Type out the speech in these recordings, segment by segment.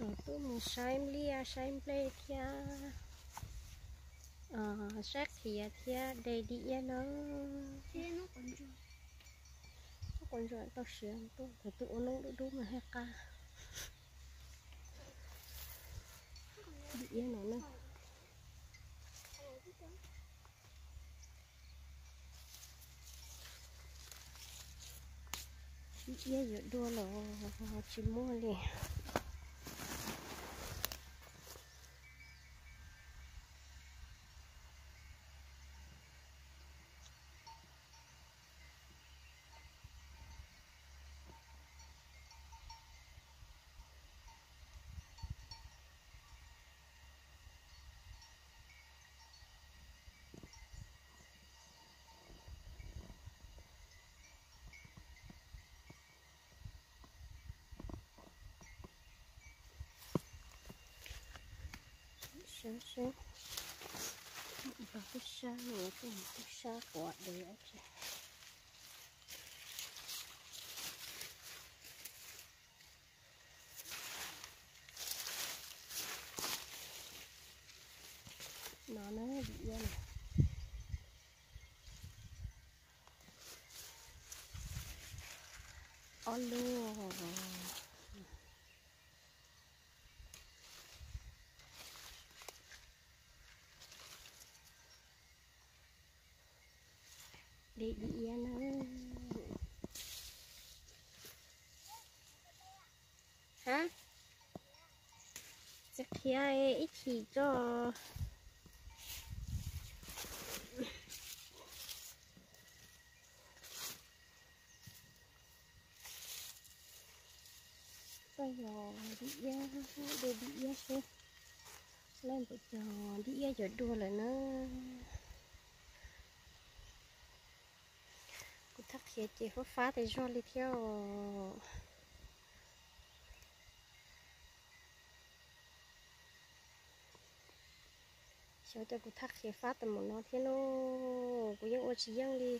Tuaj mus saib npliaj saib nplej thiab saib qhiav thiab de di iab na. Quav ntsuam tau siav tuaj, thaum twg ua noob dub dub mas thiaj qab. Di iab no na. Di iab yuav dua los tsis muaj li. Sab sab, tub sab no, tub sab quav dev tsi. No na, di iab na. Ob lub. De di iab na. Ha? Txiv qhiav ib chim tso. Koj yog di iab, de di iab seb, lawm npaum cas di iab yuav dua lawm na. Kuv thaj qhiav ces fab fab tas zog li thiab os. Xyov cas kuv thaj qhiav fab tas npaum no thiab no. Kuv yeej ua tsis yeej li,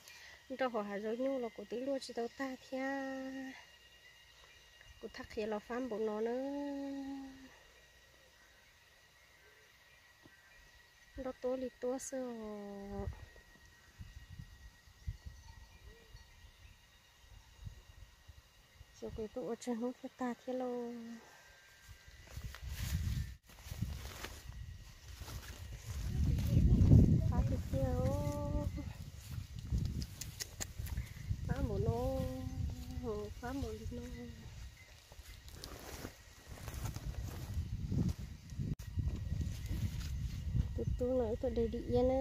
nrog hauv hav zoov nyuj los kuv twb luaj tsis tau tag thiab. Kuv thaj qhiav los fab npaum no na. Nroj tuab li tuab xwb os. Xyov kuv twb ua tsawg hnub thiaj tag thiab lauj. Fab tiag tiag, fab npaum no, fab npaum li no. Tus tub no wb tuaj de di iab na,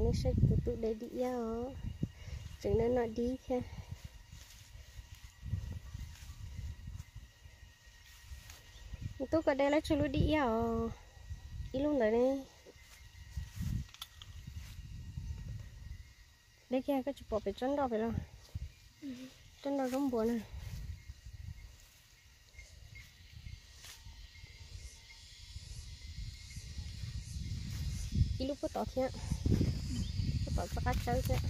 nej saib tus tub de di iab os, tseem no no dib thiab. Tus tub, koj de lawv tsawg lub di iab os? Ib lub ntawd ne. De kiag, koj tsis pom pem tsob nroj pem los? Tsob nroj zaub npua na. Ib lub puag tod thiab, puag tod txoj qab tsawb thiab.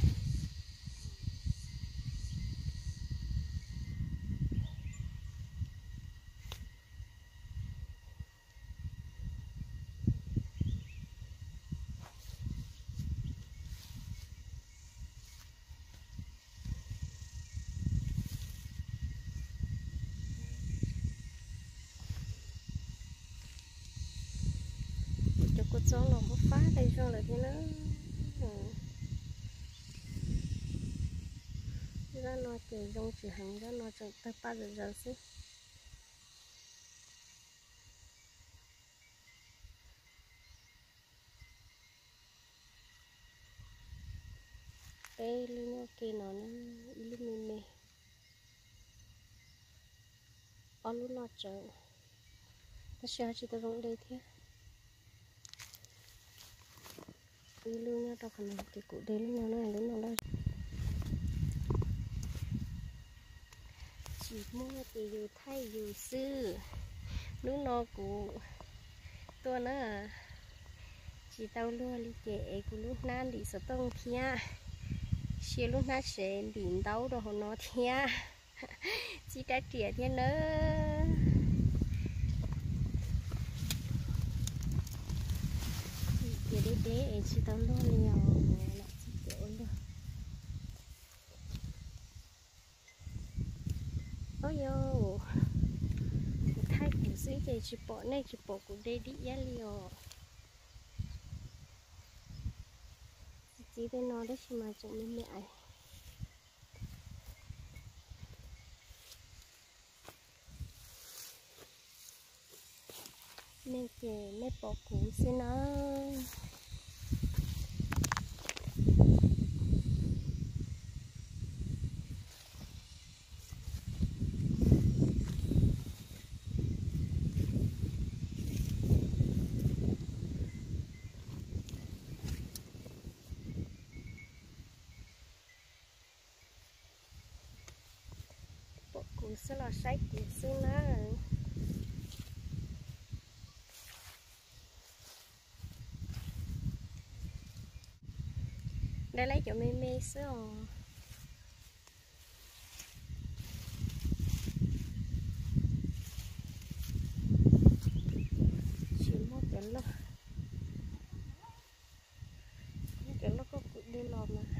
Cov kua txob los kuj fab tas zog lawm thiab na. Zaj no ces zoo tsis heev, zaj no tseem tawg paj zom zaws xwb. Peb lub nyob ke no na, ib lub me me, ob lub noj tsawv, tab sis ho tsis tau zoo de thiab. Ib lub nyob rau qhov no ces kuv de lub no na, lub no loj. Tsis muaj ces yus thaij yus xwb. Hnub no kuv tuaj na, tsis tau luag li ces es kuv lub hnab ntim xov tooj thiab, sia lub hnab sev ntim ntaub rau hauv no thiab. Txib rab riam thiab nawb. Tsis tau luaj li os, lam txog kev ua luaj. Ov yau, thaij kuv xwb ces tsis pom nej tsis pom kuv de dim iab li os. Txiv tej no tab sis mas tseem me me aiv. Nej ces nej pom kuv xwb na. Pom kuv xwb los saib kuv xwb na. De lawm cov me me xwb os. Tsis muaj cov loj, muaj cov loj koj kuv de los mas.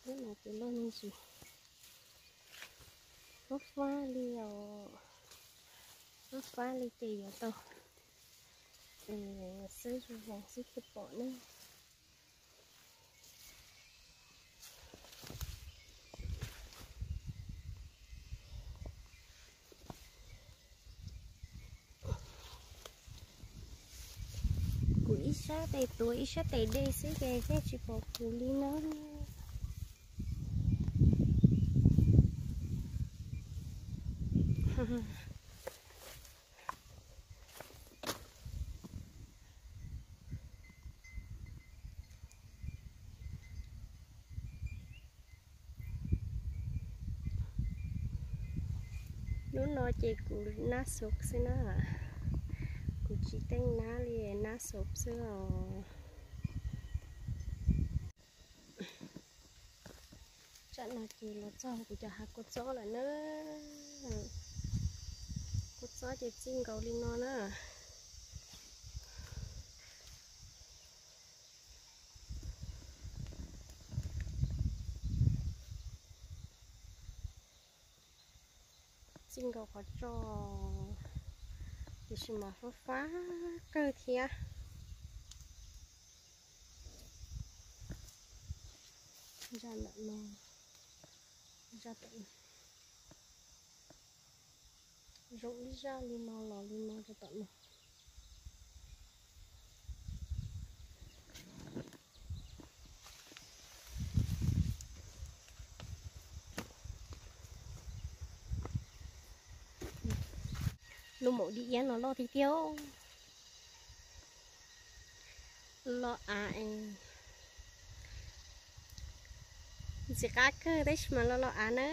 Lub no ces loj me ntsis, fab fab li os, fab fab li ces yuav tau xwb, zoo zoo xwb thiaj pom ne. Kuv ib sab tes tuav ib sab tes de xwb ces thiaj tsis pom kuv li na. Hnub no ces kuv nab xov xwb na, kuv tsis teej nab li, nab xov xwb os. Tsam no ces los txog kuv cov hav kua txob lawm na. Kua txob ces txij nkaus li no na. Txij nkaus qhov tso, tiam sis mas fab fab kawg thiab. Zaj ntawm no, zaj ntawm no, zoo ib zaj li no los li no rau tom no. Lub maum di iab no loj tiag tiag. Los av es ntxim qab kawg tab sis mas los los av na.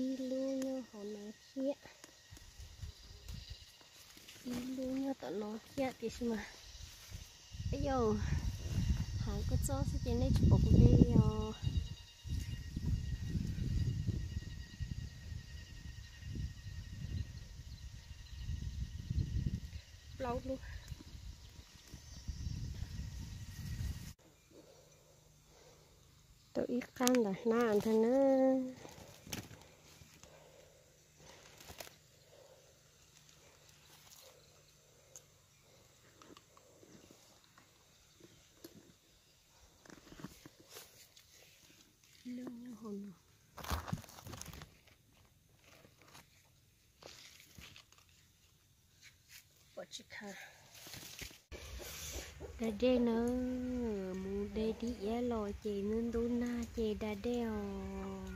Ib lub nyob hauv no thiab, ib lub nyob tom no thiab tiam sis mas, ib yam, hav kua txob xwb ces nej tsis pom kuv de li os. Tau ib qab ntawm hnab ntag na. Da dej na, mus de dib iab los ces ntub ntub nag ces da dej os.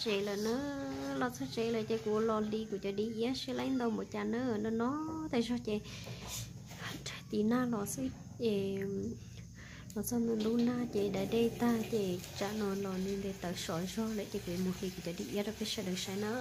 Tsev lawm na, los txog tsev lawm ces kuv los li kuv cov dib iab seb laib ntau npaum cas na. No no tas zog ces tiv nag los xwb, los txog ntub nag ces da dej tag ces tsam no los nws ntes tawv sov zog lawm ces kuv mus hliv kuv cov dib iab rau peb sawv daws saib na.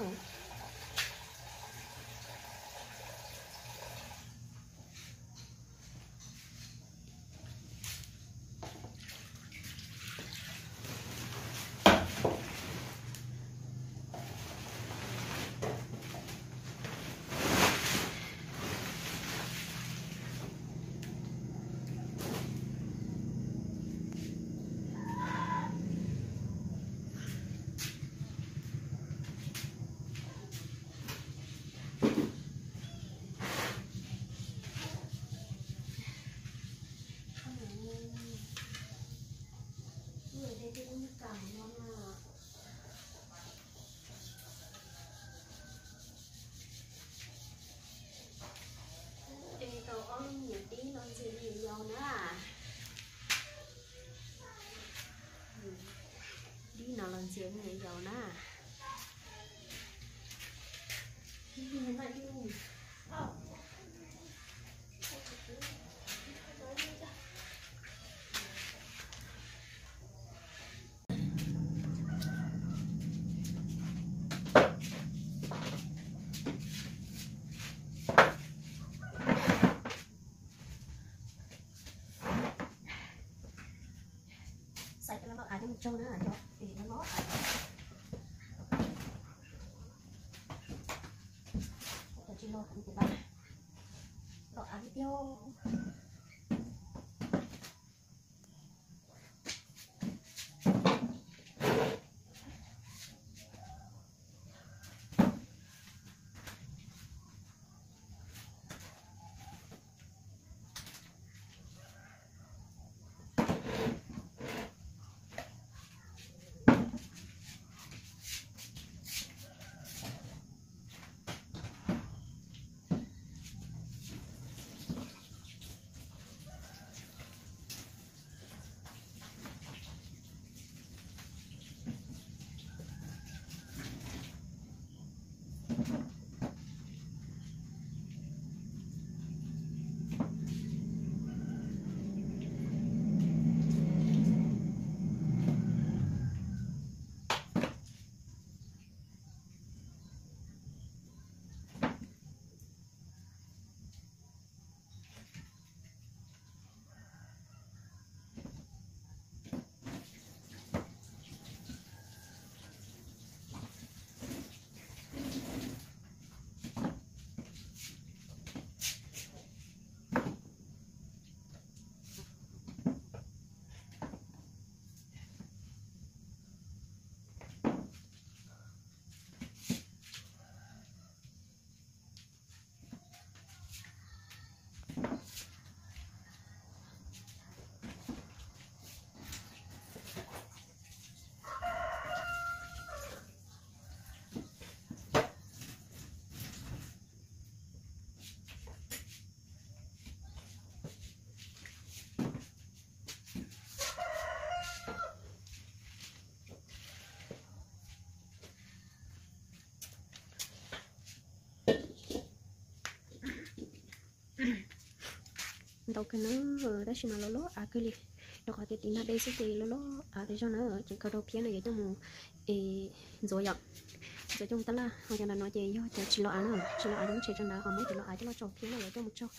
Tau ob lub me nyuam dib no ntxias me nyuam yaus na. Dib no los ntxias me nyuam yaus na. Xav cov los av coj mus tsau na, cov los av, cov tsis los kuv ces los av tiag. Ntau kawg na, tab sis mas los loj av kawg li, rau qhov tias tiv nag dej xwb ces los loj av tas zog na, ces khaws rau phiab no yuav coj mus ntxuav yom, ntxuav coj mus tab laj. Ho cov ntawm no ces yog cov tsis los av na, tsis los av ces muab tshem rau ntawd ho muab cov los av coj los tsau phiab no yuav coj mus tsau.